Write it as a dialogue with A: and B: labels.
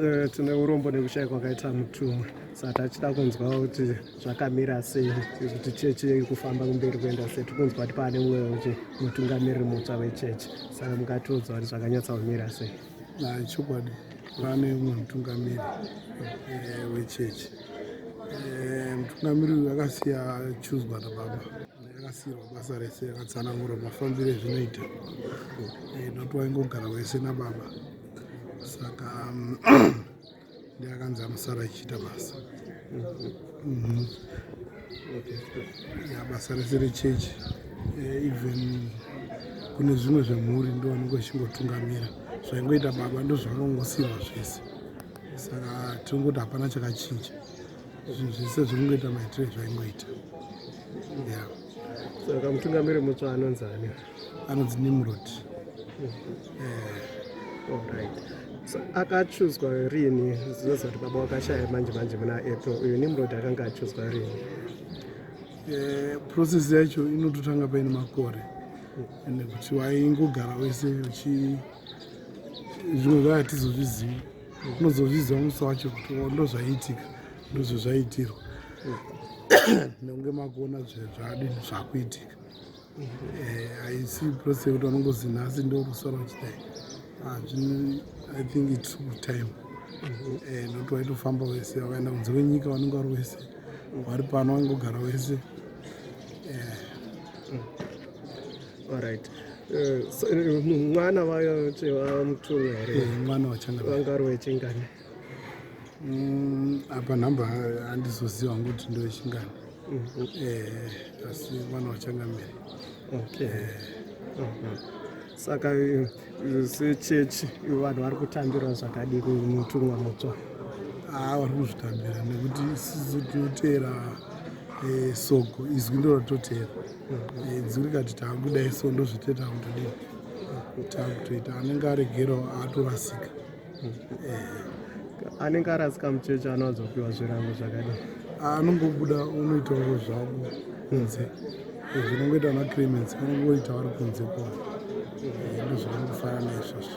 A: Eh, tine urombo nekushaya kwakaita mutumwa saka tachida kunzwa kuti zvakamira sei kuti chechi iri kufamba kumberi kuenda sei tikunzwa kuti paane mumwe kuti mutungamiriri mutsva wechechi saka mungatiudza kuti zvakanyatsa kumira sei.
B: Chokwadi pane mumwe mutungamiri eh, wechechi eh, mutungamiri uyu akasiya chuzwa nababa akasiyirwa basa rese akatsanangura mafambiro ezvinoita noti waingogara wese nababa saka ndiye akanzi anosara achiita basa. Ya basa rese rechechi eh, even kune zvimwe zvemhuri ndo vanenge vachingotungamira zvaingoita baba ndo zvavakangosiyirwa zvese saka tinongoti hapana chakachinja zvinhu zvese zvinongoita maitiro ezvaingoita
A: ya saka mutungamiri mutsva anonzi ani?
B: Anonzi Nimrod.
A: Alright. So akachuzwa rini? Zinoziva kuti baba wakashaya manje manje muna April. Uyu Nimrod akanga achuzwa rini?
B: Eh, process yacho inototanga paine makore ende kuti waingogara wese uchi zvimwe zvayo hatizozvizivi unozozviziva musi wacho kuti oh, ndo zvaiitika ndozvo zvaiitirwa nekunge makuona zvadini zvakuitika. Eh, haisi process yekuti vanongozi nhasi ndokusara uchidai. I think it took time eh, nokuti waitofamba wese vakaenda kunze kwenyika vanenge vari wese vari pano vaingogara wese. Eh.
A: Alright. So, mwana wayo vamutumwa here?
B: Mwana wachanga
A: vanga vari wechingani?
B: Apa nhamba handizoziva hangu kuti ndowechingani. Eh, asi mwana wachangamire.
A: Okay. Saka sechechi vanhu vari kutambira zvakadii mutumwa mutsva?
B: Haa, vari kuzvitambira nekuti isusu tinoteera eh, soko izwi ndo ratoteera. Eh, izwi rikati taakudai so ndozvite takutodini takutoita anenge aregerawo atorasika.
A: Anenge arasika muchechi anowanzopiwa zvirango zvakadii?
B: Anongobuda unoitawo zvako kunze. Zvinongoita vana Clemens vanongoita vari kunze kwavo. Ndozvavangofanana izvozvo.